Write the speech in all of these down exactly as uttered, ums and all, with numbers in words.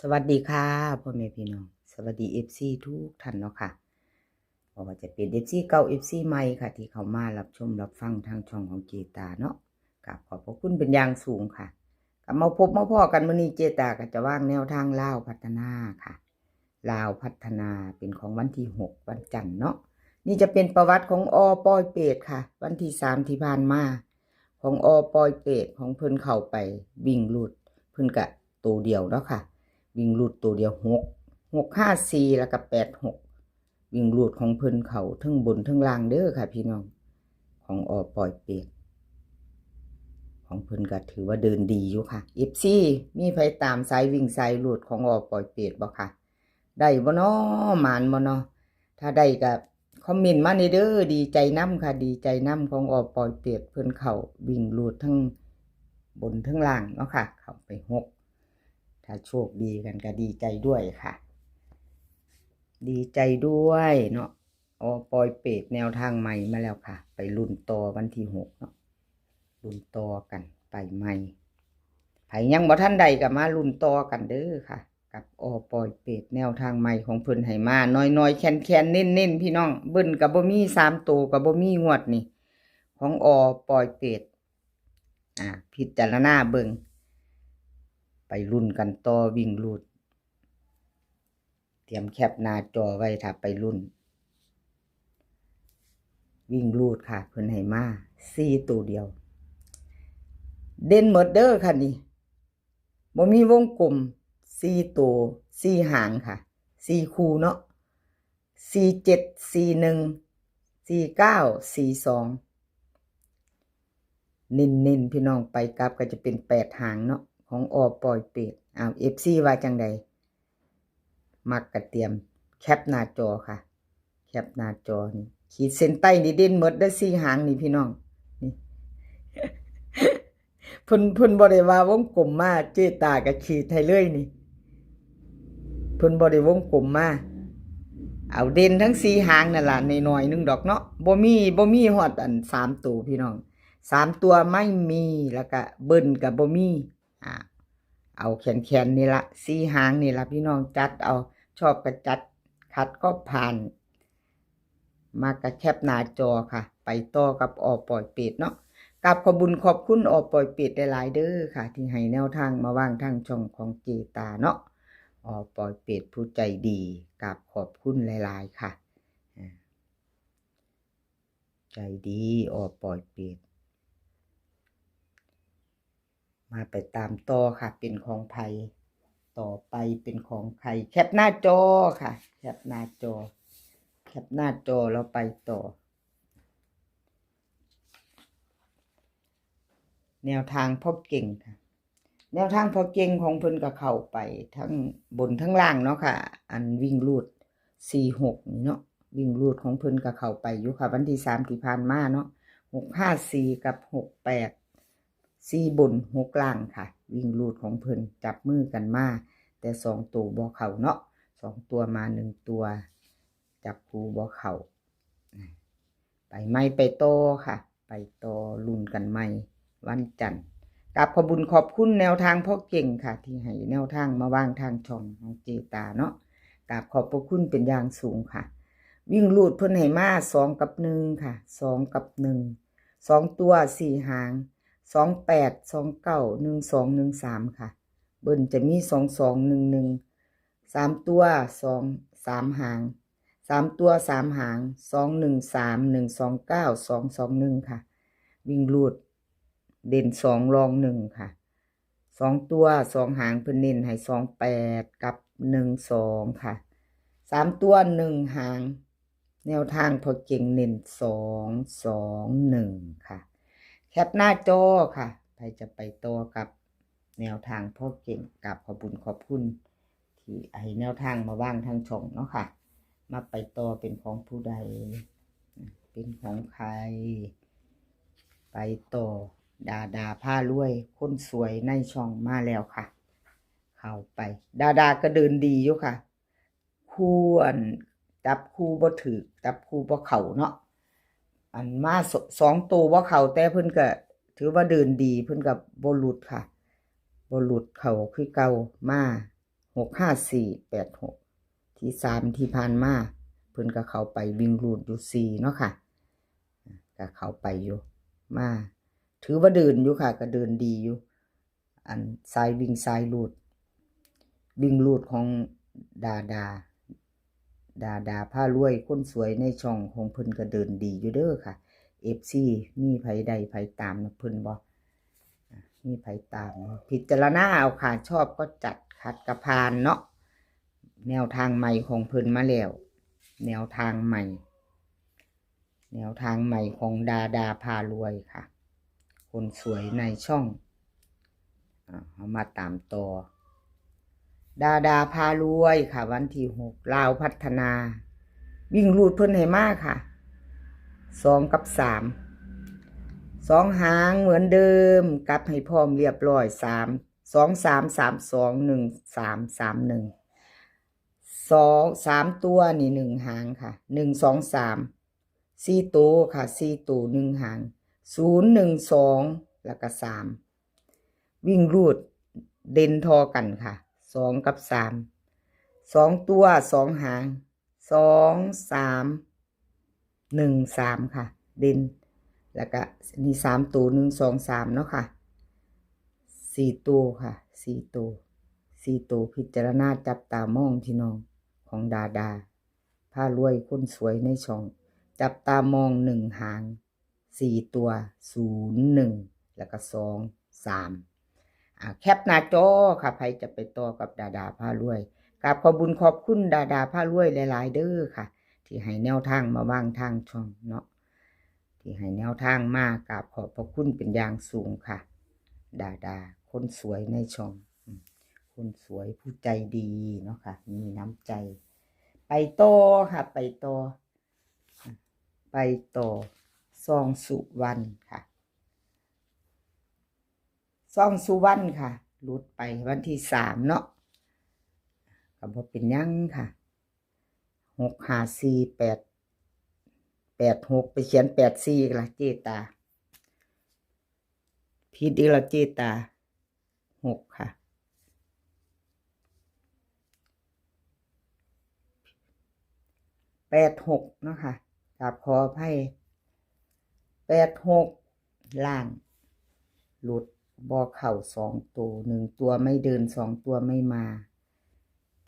สวัสดีค่ะ พ่อแม่พี่น้อง สวัสดี เอฟซี ทุกท่านเนาะค่ะ บ่ว่าจะเป็น เอฟซี เก่า เอฟซี ใหม่ค่ะ ที่เข้ามารับชมรับฟังทางช่องของเจตาเนาะ กราบขอบพระคุณเป็นอย่างสูงค่ะ กลับมาพบมาพ้อกันมื้อนี้ เจตาก็จะวางแนวทางลาวพัฒนาค่ะ ลาวพัฒนาเป็นของวันที่ หก วันจันทร์เนาะ นี่จะเป็นประวัติของ อ.ปอยเปต ค่ะ วันที่ สาม ที่ผ่านมา ของ อ.ปอยเปต ของเพิ่นเข้าไปวิ่งรูด เพิ่นกะตัวเดียวเนาะค่ะ วิ่งรูดตัวเดียว หก หกห้าสี่ แล้วก็ แปดหก วิ่งรูดของเพิ่นเข้าทั้งบนทั้งล่างเด้อค่ะพี่น้อง ของ อ.ปอยเปต ของเพิ่นก็ถือว่าเดินดีอยู่ค่ะ เอฟซี มีไผตามสายวิ่งสายรูดของ อ.ปอยเปต บ่คะ ได้บ่น้อ หมานบ่น้อ ถ้าได้ก็คอมเมนต์มาแหน่เด้อ ดีใจนำค่ะ ดีใจนำของ อ.ปอยเปต เพิ่นเข้าวิ่งรูดทั้งบนทั้งล่างเนาะค่ะ เข้าไป หก ถ้าโชคดีกันก็ดีใจด้วยค่ะ ดีใจด้วยเนาะ อ.ปอยเปต แนวทางใหม่มาแล้วค่ะ ไปลุ้นต่อวันที่ หก เนาะ ลุ้นต่อกันไปใหม่ ไผยังบ่ทันได้ก็มาลุ้นต่อกันเด้อค่ะ กับ อ.ปอยเปต แนวทางใหม่ของเพิ่นให้มา น้อยๆ แคนๆ เน้นๆ พี่น้อง เบิ้ลก็บ่มี สามตัวก็บ่มีงวดนี่ ของ อ.ปอยเปต อ่า พิจารณาเบิ่ง ไปลุ้นกันต่อวิ่งรูด เตรียมแคปหน้าจอไว้ถ้าไปลุ้น วิ่งรูดค่ะ เพิ่นให้มา สี่ ตัวเดียว เด่นหมดเด้อค่ะนี่ บ่มีวงกลม สี่ ตัว สี่ หางค่ะ สี่ คู่เนาะ สี่เจ็ด สี่หนึ่ง สี่เก้า สี่สอง เน้นๆ พี่น้อง ไปกลับก็จะเป็น แปด หางเนาะ ของ อ.ปอยเปต อ้าว เอฟซี ว่าจังใด มักกะเตรียมแคปหน้าจอค่ะ แคปหน้าจอนี่ ขีดเส้นใต้นี่เด่นหมดเด้อ สี่ หางนี่พี่น้อง นี่ เพิ่น เพิ่นบ่ได้ว่าวงกลมมา เจตาก็ขีดให้เลยนี่ เพิ่นบ่ได้วงกลมมา เอาเด่นทั้ง สี่ หางนั่นล่ะ น้อยๆ หนึ่งดอกเนาะ บ่มี บ่มีฮอดอัน สาม ตัวพี่น้อง สาม ตัวไม่มี แล้วก็เบิ้ลก็บ่มี อ่า เอาแคนๆ นี่ละ สี่ หางนี่ละพี่น้อง จัดเอา ชอบก็จัด ขัดก็ผ่าน มากะแคปหน้าจอค่ะ ไปต่อกับ อ.ปอยเปต เนาะ กราบขอบบุญขอบคุณ อ.ปอยเปต หลายๆ เด้อค่ะ ที่ให้แนวทางมาวางทางช่องของเจตาเนาะ อ.ปอยเปต ผู้ใจดี กราบขอบคุณหลายๆ ค่ะ อ่า ใจดี อ.ปอยเปต มาไปตามต่อค่ะ เป็นของไผ ต่อไปเป็นของใคร แคปหน้าจอค่ะ แคปหน้าจอ แคปหน้าจอแล้วไปต่อ แนวทางพ่อเก่งค่ะ แนวทางพ่อเก่งของเพิ่นก็เข้าไปทั้งบนทั้งล่างเนาะค่ะ อันวิ่งรูด สี่หก นี่เนาะ วิ่งรูดของเพิ่นก็เข้าไปอยู่ค่ะ วันที่ สาม ที่ผ่านมาเนาะ หกห้าสี่ กับ หกแปด สี่ บน หก ล่างค่ะ วิ่งรูดของเพิ่นจับมือกันมา แต่สองตัวบ่เข้าเนาะ สองตัวมาหนึ่งตัว จับคู่บ่เข้า ไปใหม่ไปต่อค่ะ ไปต่อลุ้นกันใหม่วันจันทร์ กราบขอบบุญขอบคุณแนวทางพ่อเก่งค่ะ ที่ให้แนวทางมาวางทางช่องของเจตาเนาะ กราบขอบพระคุณเป็นอย่างสูงค่ะ วิ่งรูดเพิ่นให้มา สอง กับ หนึ่ง ค่ะ สอง กับ หนึ่ง สอง ตัว สี่ หาง สองแปด สองเก้า หนึ่งสอง หนึ่งสาม ค่ะ เบิ้ลจะมี สองสอง หนึ่งหนึ่ง สาม ตัว สอง สาม หาง สาม ตัว สาม หาง สองหนึ่งสาม หนึ่งสองเก้า สองสองหนึ่ง ค่ะ วิ่งรูด เด่น สอง รอง หนึ่ง ค่ะ สอง ตัว สอง หาง เพิ่นเน้นให้ สองแปด กับ หนึ่งสอง ค่ะ สาม ตัว หนึ่ง หาง แนวทางพ่อเก่งเน้น สองสองหนึ่ง ค่ะ แคปหน้าจอค่ะ ใครจะไปต่อกับแนวทางพ่อเก่ง กราบขอบบุญขอบคุณ ที่ให้แนวทางมาวางทางช่องเนาะค่ะ มาไปต่อเป็นของผู้ใด เป็นของใคร ไปต่อ ดาดาพารวย คนสวยในช่องมาแล้วค่ะ เข้าไป ดาดาก็เดินดีอยู่ค่ะ คู่อันจับคู่บ่ถืก จับคู่บ่เข้าเนาะ อันมาส- สองตัวบ่เข้า แต่เพิ่นก็ถือว่าเดินดี เพิ่นก็บ่หลุดค่ะ บ่หลุด เข้าคือเก่า มา หกห้าสี่แปดหก ที่สามที่ผ่านมา เพิ่นก็เข้าไปวิ่งรูดอยู่สี่เนาะค่ะ ก็เข้าไปอยู่ มา ถือว่าเดินอยู่ค่ะ ก็เดินดีอยู่ อันสายวิ่งสายรูด วิ่งรูดของดาดา ดาดาพารวยคนสวยในช่องของเพิ่นก็เดินดีอยู่เด้อค่ะ เอฟซี มีไผได้ไผตามนะเพิ่นบ่ อ่ะ มีไผตามบ่ พิจารณาเอาค่ะ ชอบก็จัด ขัดกะผ่านเนาะ แนวทางใหม่ของเพิ่นมาแล้ว แนวทางใหม่ แนวทางใหม่ของดาดาพารวยค่ะ คนสวยในช่อง อ่ะ เอามาตามต่อ ดาดาพารวยค่ะ วันที่หก ลาวพัฒนา วิ่งรูดเพิ่นให้มาค่ะ สองกับสาม สองหางเหมือนเดิม กลับให้พร้อมเรียบร้อย สาม สองสามสามสอง หนึ่งสามสามหนึ่ง สอง สามตัวนี่หนึ่งหางค่ะ หนึ่งสองสาม สี่ตัวค่ะ สี่ตัวหนึ่งหาง ศูนย์หนึ่งสอง แล้วก็สาม วิ่งรูดเด่นทอกันค่ะ สองกับสาม สองตัวสองหาง สองสามหนึ่งสามค่ะ เด่น แล้วก็นี่สามตัว หนึ่งสองสามเนาะค่ะ สี่ตัวค่ะ สี่ตัว สี่ตัว พิจารณาจับตามองพี่น้องของดาดาพารวยคนสวยในช่อง จับตามองหนึ่งหาง สี่ตัว ศูนย์หนึ่ง แล้วก็สองสาม อ่า แคปหน้าจอค่ะ ไผจะไปต่อกับดาดาพารวย กราบขอบบุญขอบคุณดาดาพารวยหลายๆเด้อค่ะ ที่ให้แนวทางมาวางทางช่องเนาะ ที่ให้แนวทางมา กราบขอบพระคุณเป็นอย่างสูงค่ะ ดาดาคนสวยในช่อง อืม คนสวยผู้ใจดีเนาะค่ะ มีน้ำใจ ไปต่อค่ะ ไปต่อ ไปต่อ ซองสุวรรณค่ะ ซองสุวรรณค่ะ หลุดไปวันที่สามเนาะ ก็บ่เป็นหยังค่ะ หกห้าสี่แปด แปดหก ไปเขียนแปดสี่อีกละเจตา ผิดอีกละเจตา หกค่ะ แปดหกเนาะค่ะ กราบขออภัย แปดหก ล่าง หลุด บ่เข้าสองตัว หนึ่งตัวไม่เดิน สองตัวไม่มา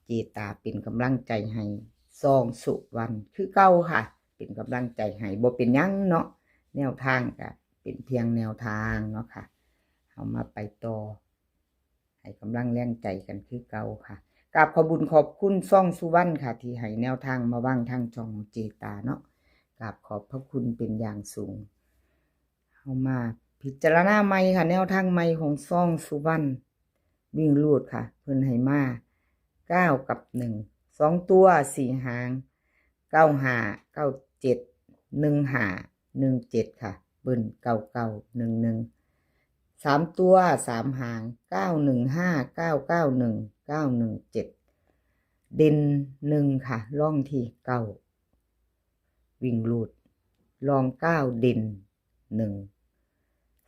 เจตาเป็นกำลังใจให้ ซองสุวรรณ คือเก่าค่ะ เป็นกำลังใจให้ บ่เป็นหยังเนาะ แนวทางก็เป็นเพียงแนวทางเนาะค่ะ เอามาไปต่อ ให้กำลังแรงใจกันคือเก่าค่ะ กราบขอบบุญขอบคุณซองสุวรรณค่ะ ที่ให้แนวทางมาวางทางช่องเจตาเนาะ กราบขอบพระคุณเป็นอย่างสูง เอามาพิจารณาใหม่ค่ะ แนวทางใหม่ของซองสุวรรณ วิ่งรูดค่ะ เพิ่นให้มา เก้ากับหนึ่ง สองตัว สี่หาง เก้าห้า เก้าเจ็ด หนึ่งห้า หนึ่งเจ็ดค่ะ เบิ้ล เก้าเก้า หนึ่งหนึ่ง สามตัว สามหาง เก้าหนึ่งห้า เก้าเก้าหนึ่ง เก้าหนึ่งเจ็ด เด่นหนึ่งค่ะ รองที่เก้า วิ่งรูด รองเก้า เด่นหนึ่ง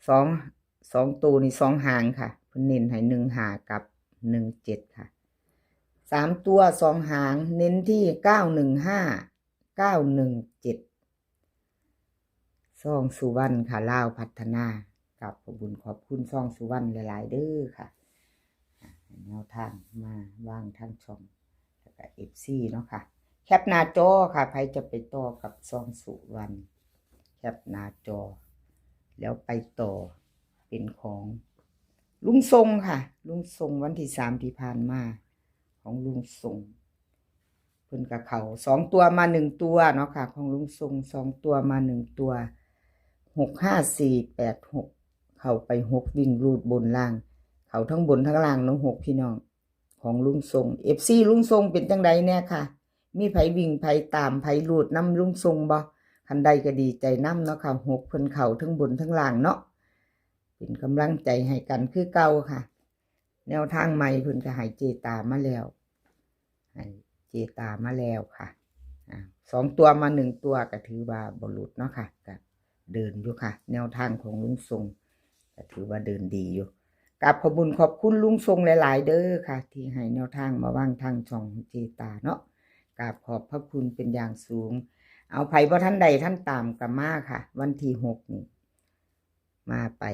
สอง สองตัวนี่สองหางค่ะ เพิ่นเน้นให้หนึ่งห้ากับหนึ่งเจ็ดค่ะ สามตัวสองหาง เน้นที่เก้าหนึ่งห้า เก้าหนึ่งเจ็ด ซองสุวรรณค่ะ ลาวพัฒนา กราบขอบบุญขอบคุณซองสุวรรณหลายๆเด้อค่ะ อ่ะ แนวทางมาวางทางช่อง แล้วก็ เอฟซี เนาะค่ะ แคปหน้าจอค่ะ ไผจะไปต่อกับซองสุวรรณ แคปหน้าจอ แล้วไปต่อ เป็นของลุงทรงค่ะ ลุงทรงวันที่สามที่ผ่านมา ของลุงทรง เพิ่นก็เข้าสองตัวมาหนึ่งตัวเนาะค่ะ ของลุงทรงสองตัวมาหนึ่งตัว หกห้าสี่แปดหก เข้าไปหก วิ่งรูดบนล่าง เข้าทั้งบนทั้งล่างเนาะ หก พี่น้อง ของลุงทรง เอฟซี ลุงทรงเป็นจังใดแน่ค่ะ มีไผวิ่งไผตามไผรูดนำลุงทรงบ่ คันใดก็ดีใจนำเนาะค่ะ หก เพิ่นเข้าทั้งบนทั้งล่างเนาะ เป็นกำลังใจให้กันคือเก่าค่ะ แนวทางใหม่เพิ่นก็ให้เจตามาแล้ว ให้เจตามาแล้วค่ะ อ่า สองตัวมาหนึ่งตัวก็ถือว่าบ่หลุดเนาะค่ะ ก็เดินอยู่ค่ะ แนวทางของลุงทรงก็ถือว่าเดินดีอยู่ กราบขอบบุญขอบคุณลุงทรงหลายๆเด้อค่ะ ที่ให้แนวทางมาวางทางช่องเจตาเนาะ กราบขอบพระคุณเป็นอย่างสูง เอาไผบ่ทันใดท่านตามกันมาค่ะ วันที่หกนี่ มาไป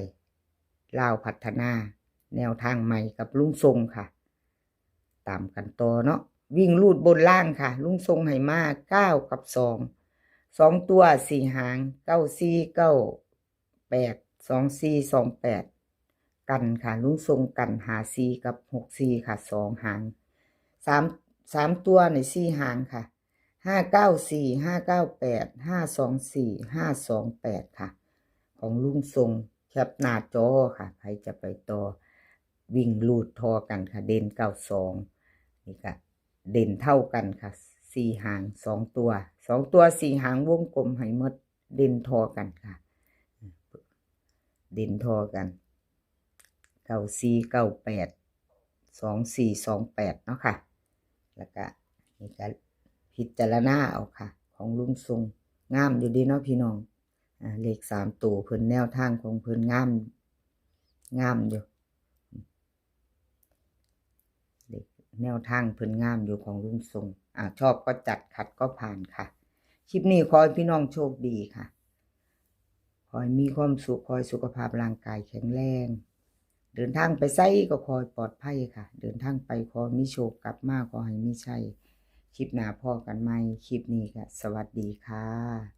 ลาวพัฒนา แนวทางใหม่กับลุงทรงค่ะ ตามกันต่อเนาะ วิ่งรูดบนล่างค่ะ ลุงทรงให้มาเก้ากับสอง สองตัวสี่หาง เก้าสี่เก้าแปด สองสี่สองแปด กันค่ะ ลุงทรงกันหาสี่กับหกสี่ค่ะ สองหาง สาม สามตัวในสี่หางค่ะ ห้าเก้าสี่ ห้าเก้าแปด ห้าสองสี่ ห้าสองแปดค่ะ ของลุงทรง แคปหน้าจอค่ะ ใครจะไปต่อ วิ่งรูดทอกันค่ะ เด่นเก้าสอง นี่ก็เด่นเท่ากันค่ะ สี่หาง สองตัว สองตัวสี่หางวงกลมให้หมด เด่นทอกันค่ะ เด่นทอกัน เก้าสี่เก้าแปด สองสี่สองแปด เนาะค่ะ แล้วก็นี่ก็พิจารณาเอาค่ะ ของลุงทรง งามอยู่เด้เนาะพี่น้อง อ่า เลขสามตัวเพิ่น แนวทางของเพิ่นงาม งามอยู่ เลขแนวทางเพิ่นงามอยู่ของลุงทรง อ่า ชอบก็จัด ขัดก็ผ่านค่ะ คลิปนี้ขอให้พี่น้องโชคดีค่ะ ขอให้มีความสุข ขอให้สุขภาพร่างกายแข็งแรง เดินทางไปไสก็ขอให้ปลอดภัยค่ะ เดินทางไปขอมีโชค กลับมาขอให้มีชัย คลิปหน้าพ้อกันใหม่ คลิปนี้ก็สวัสดีค่ะ